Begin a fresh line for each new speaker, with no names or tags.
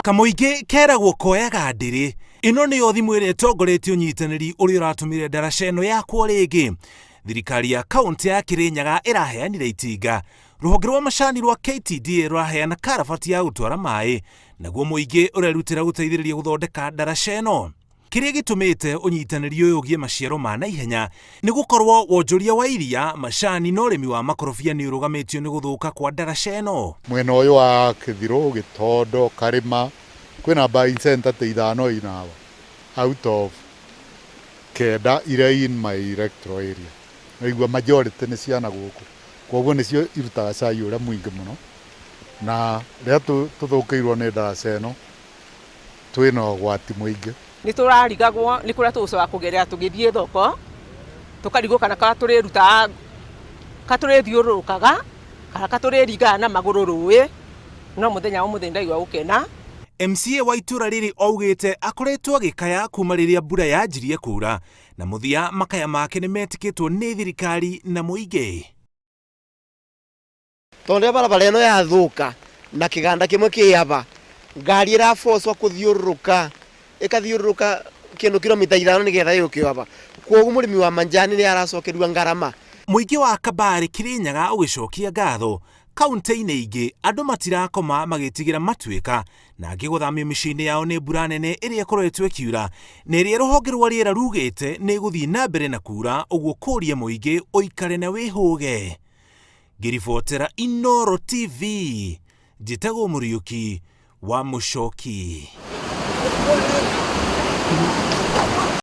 Kamũingĩ keragwo koyaga ndĩrĩ. Ĩno nĩyo thimũ ĩrĩa ĩtongoretie ũnyitanĩri ũrĩa ũratũmire ndaraca ĩno yakwo rĩngĩ. Thirikari ya kaũntĩ ya Kĩrĩnyaga ĩraheanire itinga. Rũhonge rwa macani rwa KTDA rũraheana karabati ya gũtwara maĩ, naguo mũingĩ ũrerutĩra gũteithĩrĩria gũthondeka ndaraca ĩno. Kĩrĩa gĩtũmĩte ũnyitanĩri ũyũ ũgĩe maciaro ma naihenya nĩ gũkorwo wonjoria wa iria, macani na ũrĩmi wa makorobia nĩ ũrũgamĩtio nĩ gũthũka kwa ndaraca ĩno.
Mwena ũyũ wa Kĩthirũ, Gĩtondo, Karĩma, kwĩna buying center ta ithano ina haha out of kenda iria in my electoral area. Waigua majority nĩ cia na gũkũ, koguo nĩcio irutaga cai ũrĩa mũingĩ mũno, na rĩrĩa tũthũkĩirwo nĩ ndaraca ĩno, twĩna ũgwati mũingĩ.
Nĩ tũrarigagwo nĩ kũrĩa tũgũcoka kũgerera tũgĩthiĩ thoko, tũkarigwo kana ka tũrĩrutaga, ka tũrĩthiũrũrũkaga, kana ka tũrĩringaga na magũrũ rũĩ, no mũthenya wa ũmũthĩ nĩ ndaigua gũkena.
MCA wa itũra rĩrĩ augĩte akoretwo agĩkaya kuma rĩrĩa mbura yanjirie kuura na mũthia makaya make nĩ metĩkĩtwo nĩ thirikari na mũingĩ.
Tondũ rĩrĩa barabara ĩno yathũka na kĩganda kĩmwe kĩ aba, ngari ĩrabocwo kũthiũrũrũka, ĩkathiũrũrũka kĩndũ kiromita ithano nĩgetha yũke aba. Kwoguo mũrĩmi wa manjani nĩ aracokerua ngarama.
Mũingĩ wa Kabare Kirinyaga ũgĩcokia ngatho, kauntĩ-inĩ ingĩ andũ matirakoma magĩtigĩra matuĩka na angĩ gũthamio mĩciĩ-inĩ yao nĩ mbura nene ĩrĩa ĩkoretwo ĩkiura na ĩrĩa rũhonge rwa rĩera rugĩte nĩ ĩgũthiĩ na mbere na kuura, ũguo kũria mũingĩ ũikare na wĩhũge. Ngĩribotera Inooro TV, njĩtagwo Mũriũki wa Mũcoki.